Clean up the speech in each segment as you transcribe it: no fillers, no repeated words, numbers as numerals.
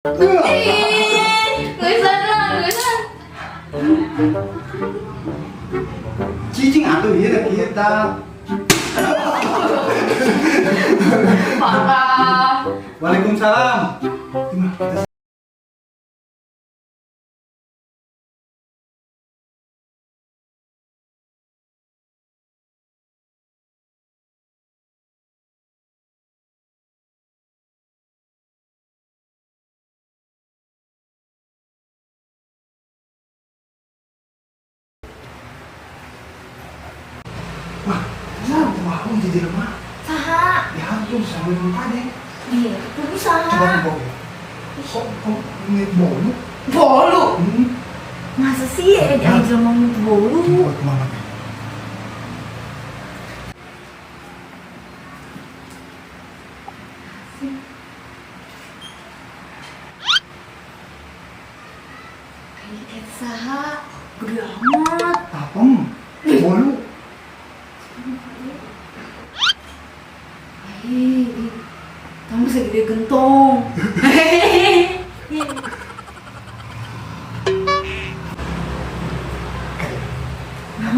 Ih, geusan lah, geusan. Cicing atuh ieu da kita. Parah. Waalaikumsalam. Wah, wah, jadi lemah. Saha? Ya ampun, sama yang tadi. Iya, itu saha. Coba ngomong ya. Kok kok ini bolu? Bolu. Hmm. Masa sih ya jadi jelema nu bolu? Coba kemana teh? Kayak saha? Gede amat. Apem, bolu. Hei, kamu segede gentong. Kayak. Nah,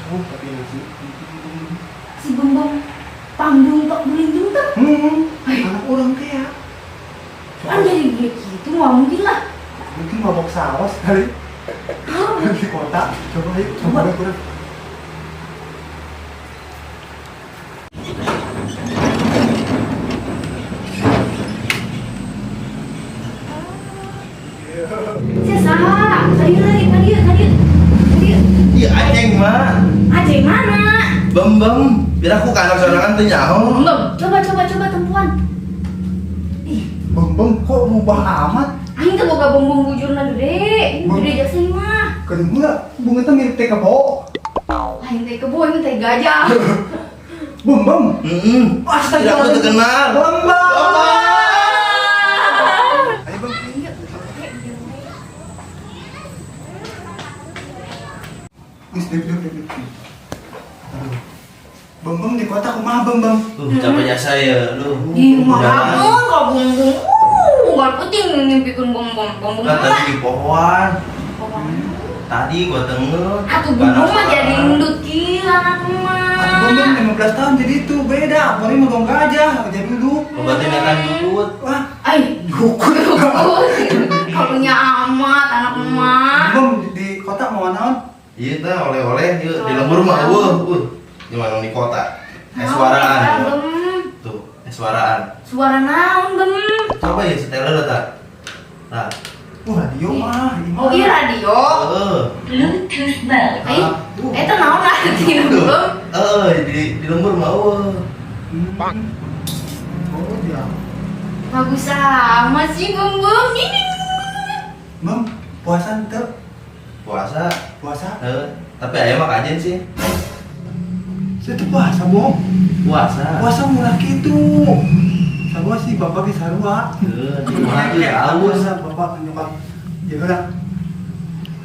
Tapi nasi. si Bembem panggung tok berlindung tuh. Anak orang kayak. Kan jadi gede gitu nggak mungkin lah. Mungkin mabok saus kali. Di kota. Coba ayo, coba kurang. Si saha? Tadi lagi, tadi, tadi, tadi. Iya aceng mah. Aceng mana? Bem bem, biar aku ke anak sorangan teu nyaho. Bem, coba coba coba tempuan. Ih, Bem bem kok rubah amat? Aing teh boga bom bom bujurna gede. Ini gede jasa ini mah. Kedua mula bunga teh mirip teh kebo. Aing teh kebo, aing teh gajah. Bem bem. Heeh. Astaga. Tidak aku terkenal. Bem bem. Ayo bem. Ih, duduk, duduk, duduk. Aduh. Bem bem di kota kumaha bem bem? Capek jasa ya lu. Ih, mah kok bom bom. Nggak penting ngimpikeun bom bom bom bom. Lah tadi di pohon. Tadi gua tengen. Atuh bom bom mah jadi endut kieu anak mah. Atuh bem bem 15 tahun jadi itu beda. Apalagi mau dong gajah, jadi duduk. Obatin akan jukut. Wah, Ai, dukun. karunya amat anak mah. Bem di kota mau naon? Iya tah oleh-oleh ieu di lembur mah eueuh. Gimana di kota? Suaraan. Tuh, suaraan. Suara naon, Bem? Coba ya setel lah tah. Nah, Radio mah. Oh iya radio. Heeh. Bluetooth mode. Eh, eta naon artina, Bem? Heeh, di lembur mah eueuh. Oh, ya. Bagus amat sih, Bem Bem. Ini. Bem, puasa ente? Puasa. Puasa? Heeh. Tapi ayam mah kajen sih. Saya tuh puasa, Bom. Puasa. Puasa murah gitu. Sarua sih bapak di sarua. Heeh, di mana tuh ya aus. Puasa bapak nyokap. Ya udah.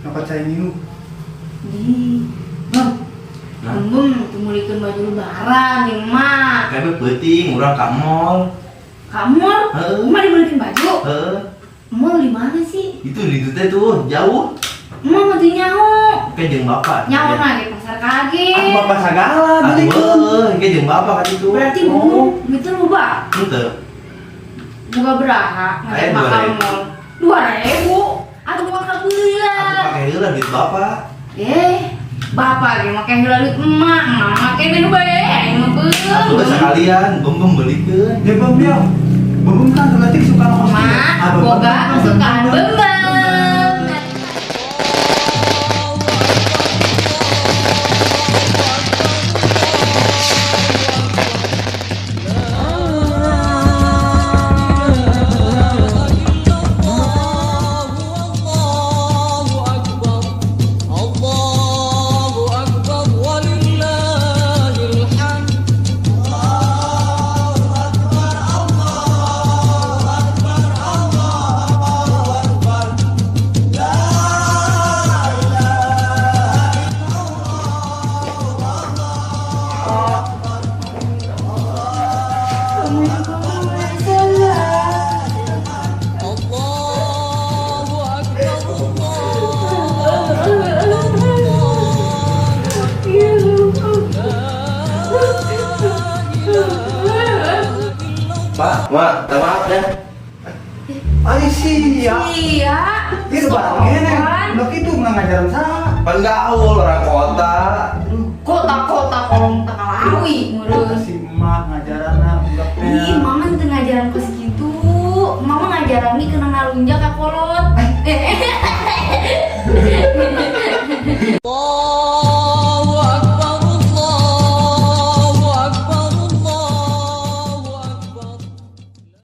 Nyokap saya minum. Ih, Bem. Nah. Bem, tumulikeun baju lebaran nih mah. Kayaknya peuting urang ka mall. Ka mall? Heeh. Emak dibeliin baju? Heeh. Mall di mana sih? Itu di itu teh tuh jauh. Emak mah teu nyaho. Oke jeung bapak. Nyaho na ge. pasar kaget. Aku bapak sagala Aduh, belikeun. Engke jeung bapak kan itu. Berarti Oh. bu, itu lupa. Henteu. Buka beraha, Aya ngajak makan 2.000. mall. 2.000. Atau mau Aku kebeula. pakai heula duit bapak. Eh, bapak ge make heula duit emak, emak make deui bae, aing mah beuh. Atuh geus sekalian, bem-bem belikeun. Ya bem ya. Bem kan leutik suka ngomong. Mak, boga kesukaan bembem. الله أكبر الله أكبر ولله الحمد. الله أكبر Pak, Mak, minta maaf ya. Ai sia. Iya. Itu barang kene. Lo itu ngajaran saha? Pan gaul orang kota. Aduh, Kota-kota kolong tekalawi ngurus. si emak ngajaranna budak teh. Ih, mama teu ngajaran kos gitu. Mama ngajaran nih kena ngalunjak ka kolot. الله.